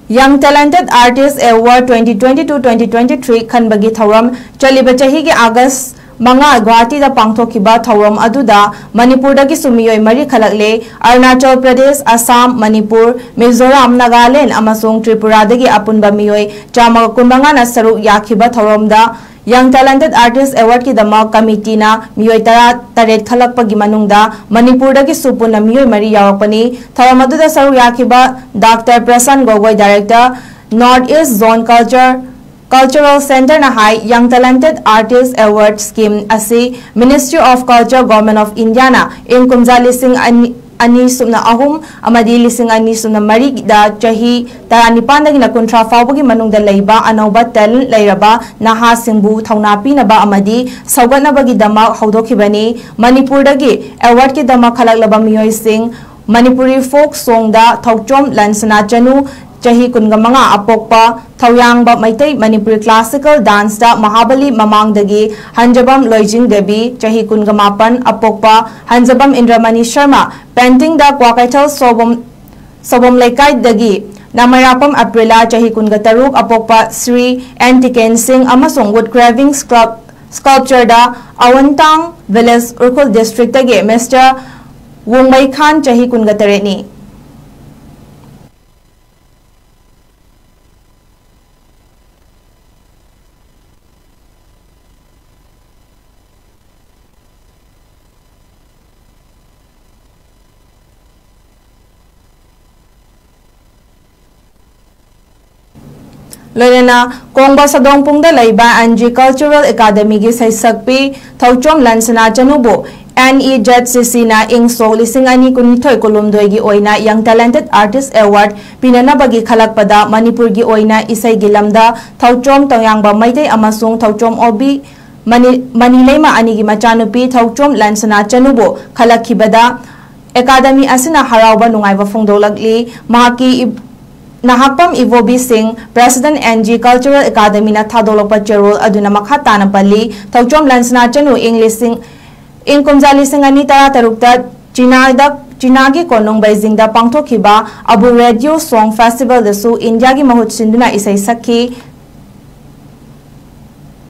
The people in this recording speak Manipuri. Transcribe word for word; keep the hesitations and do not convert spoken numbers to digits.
Young Talented Artist Award twenty twenty-two twenty twenty-three ꯈꯟꯕꯒꯤ ꯊꯧꯔꯝ ꯆꯠꯂꯤꯕ ꯆꯍꯤꯒꯤ ꯑꯥꯒꯁ ꯃꯉꯥ ꯒꯨꯋꯥꯍꯥꯇꯤꯗ ꯄꯥꯡꯊꯣꯛꯈꯤꯕ ꯊꯧꯔꯝ ꯑꯗꯨꯗ ꯃꯅꯤꯄꯨꯔꯗꯒꯤꯁꯨ ꯃꯤꯑꯣꯏ ꯃꯔꯤ ꯈꯜꯂꯛꯂꯦ꯫ ꯑꯔꯨꯅꯥꯆꯜ ꯄ꯭ꯔꯗꯦꯁ, ꯑꯁꯥꯝ, ꯃꯅꯤꯄꯨꯔ, ꯃꯤꯖꯣꯔꯥꯝ, ꯅꯥꯒꯥꯂꯦꯟ ꯑꯃꯁꯨꯡ ꯇ꯭ꯔꯤꯄꯨꯔꯥꯗꯒꯤ ꯑꯄꯨꯟꯕ ꯃꯤꯑꯣꯏ ꯆꯥꯝꯃꯒ ꯀꯨꯟꯃꯉꯥꯅ ꯁꯔꯨꯛ ꯌꯥꯈꯤꯕ ꯊꯧꯔꯝꯗ Young Talented Artist Awardꯀꯤꯗꯃꯛ ꯀꯃꯤꯇꯤꯅ ꯃꯤꯑꯣꯏ ꯇꯔꯥ ꯇꯔꯦꯠ ꯈꯜꯂꯛꯄꯒꯤ ꯃꯅꯨꯡꯗ ꯃꯅꯤꯄꯨꯔꯗꯒꯤꯁꯨ ꯄꯨꯟꯅ ꯃꯤꯑꯣꯏ ꯃꯔꯤ ꯌꯥꯎꯔꯛꯄꯅꯤ꯫ ꯊꯧꯔꯝ ꯑꯗꯨꯗ ꯁꯔꯨꯛ ꯌꯥꯈꯤꯕ doctor Prasanna Gogoi, director, North East Zone Culture Cultural Centreꯅ ꯍꯥꯏ, Young Talented Artist Award Scheme ꯑꯁꯤ Ministry of Culture, Government of Indiaꯅ ꯏꯪ ꯀꯨꯝꯖꯥ ꯂꯤꯁꯤꯡ ꯑꯅꯤ, ꯑꯅꯤ ꯁꯨꯞꯅ ꯑꯍꯨꯝ ꯑꯃꯗꯤ ꯂꯤꯁꯤꯡ ꯑꯅꯤ ꯁꯨꯞꯅ ꯃꯔꯤꯗ ꯆꯍꯤ ꯇꯔꯥꯅꯤꯄꯥꯟꯗꯒꯤꯅ ꯀꯨꯟꯊ꯭ꯔꯥ ꯐꯥꯎꯕꯒꯤ ꯃꯅꯨꯡꯗ ꯂꯩꯕ ꯑꯅꯧꯕ talent ꯂꯩꯔꯕ ꯅꯍꯥꯁꯤꯡꯕꯨ ꯊꯧꯅꯥ ꯄꯤꯅꯕ ꯑꯃꯗꯤ ꯁꯧꯒꯠꯅꯕꯒꯤꯗꯃꯛ ꯍꯧꯗꯣꯛꯈꯤꯕꯅꯤ꯫ ꯃꯅꯤꯄꯨꯔꯗꯒꯤ awardꯀꯤꯗꯃꯛ ꯈꯜꯂꯛꯂꯕ ꯃꯤꯑꯣꯏꯁꯤꯡ, ꯃꯅꯤꯄꯨꯔꯤ folk songꯗ ꯊꯧꯆꯣꯝ ꯂꯟꯁꯅꯥ ꯆꯅꯨ, ꯆꯍꯤ ꯀꯨꯟꯒ ꯃꯉꯥ, ꯑꯄꯣꯛꯄ ꯊꯧꯌꯥꯡꯕ ꯃꯩꯇꯩ, ꯃꯅꯤꯄꯨꯔꯤ classical danceꯇ ꯃꯍꯥꯕꯂꯤ ꯃꯃꯥꯡꯗꯒꯤ ꯍꯟꯖꯕꯝ ꯂꯣꯏꯖꯤꯡ ꯗꯦꯕꯤ, ꯆꯍꯤ ꯀꯨꯟꯒ ꯃꯥꯄꯟ, ꯑꯄꯣꯛꯄ ꯍꯟꯖꯕꯝ ꯏꯟꯗ꯭ꯔꯃꯅꯤ ꯁꯔꯃ, paintingꯗ ꯀ꯭ꯋꯥꯀꯩꯊꯦꯜ ꯁꯣꯕꯝ, ꯁꯣꯕꯝ ꯂꯩꯀꯥꯏꯗꯒꯤ ꯅꯥꯃꯩꯔꯥꯛꯄꯝ ꯑꯄ꯭ꯔꯤꯂꯥ, ꯆꯍꯤ ꯀꯨꯟꯒ ꯇꯔꯨꯛ, ꯑꯄꯣꯛꯄ ꯁ꯭ꯔꯤ ꯑꯦꯟ ꯇꯤꯀꯦꯟ ꯁꯤꯡ ꯑꯃꯁꯨꯡ wood carving sculp-, sculptureꯗ ꯑꯋꯟꯇꯥꯡ village, Ukhrul districtꯇꯒꯤ Mister ꯋꯣꯡꯃꯩ ꯈꯥꯟ, ꯆꯍꯤ ꯀꯨꯟꯒ ꯇꯔꯦꯠꯅꯤ꯫ ꯂꯣꯏꯅꯅ ꯀꯣꯡꯕ ꯁꯥꯗꯣꯡꯄꯨꯡꯗ ꯂꯩꯕ ꯑꯦꯟ ꯖꯤ Cultural Academyꯒꯤ ꯁꯩꯁꯛꯄꯤ ꯊꯧꯆꯣꯝ ꯂꯟꯁꯅꯥ ꯆꯅꯨꯕꯨ N E Z C Cꯅ ꯏꯪ ꯁꯣꯛ ꯂꯤꯁꯤꯡ ꯑꯅꯤ ꯀꯨꯟꯅꯤꯊꯣꯏ ꯀꯨꯟꯍꯨꯝꯗꯣꯏꯒꯤ ꯑꯣꯏꯅ Young Talent Artist Award ꯄꯤꯅꯅꯕꯒꯤ ꯈꯜꯂꯛꯄꯗ ꯃꯅꯤꯄꯨꯔꯒꯤ ꯑꯣꯏꯅ ꯏꯁꯩꯒꯤ ꯂꯝꯗ ꯊꯧꯆꯣꯝ ꯇꯣꯌꯥꯡꯕ ꯃꯩꯇꯩ ꯑꯃꯁꯨꯡ ꯊꯧꯆꯣꯝ ꯑꯣꯕꯤ ꯃꯅꯤ-, ꯃꯅꯤꯂꯩꯃ ꯑꯅꯤꯒꯤ ꯃꯆꯥꯅꯨꯄꯤ ꯊꯧꯆꯣꯝ ꯂꯟꯁꯅꯥ ꯆꯅꯨꯕꯨ ꯈꯜꯂꯛꯈꯤꯕꯗ ꯑꯦꯀꯥꯗꯃꯤ ꯑꯁꯤꯅ ꯍꯔꯥꯎꯕ ꯅꯨꯡꯉꯥꯏꯕ ꯐꯣꯡꯗꯣꯛꯂꯛꯂꯤ꯫ ꯃꯍꯥꯛꯀꯤ ꯏ-, ꯅꯍꯥꯛꯄꯝ ꯏꯕꯣꯕꯤ ꯁꯤꯡ, President N G Cultural Academyꯅ ꯊꯥꯗꯣꯛꯂꯛꯄ ꯆꯦꯔꯣꯜ ꯑꯗꯨꯅ ꯃꯈꯥ ꯇꯥꯅ ꯄꯜꯂꯤ, ꯊꯧꯆꯣꯝ ꯂꯟꯁꯅꯥ ꯆꯅꯨ ꯏꯪ ꯂꯤꯁꯤꯡ, ꯏꯪ ꯀꯨꯝꯖꯥ ꯂꯤꯁꯤꯡ ꯑꯅꯤ ꯇꯔꯥꯇꯔꯨꯛꯇ ꯆꯤꯅꯥꯗ ꯆꯤꯅꯥꯒꯤ ꯀꯣꯅꯨꯡ ꯕꯩꯖꯤꯡꯗ ꯄꯥꯡꯊꯣꯛꯈꯤꯕ ꯑꯕꯨ ꯔꯦꯗꯤꯑꯣ ꯁꯣꯡ ꯐꯦꯁꯇꯤꯚꯦꯜꯗꯁꯨ ꯏꯟꯗꯤꯌꯥꯒꯤ ꯃꯍꯨꯠ ꯁꯤꯟꯗꯨꯅ ꯏꯁꯩ ꯁꯛꯈꯤ꯫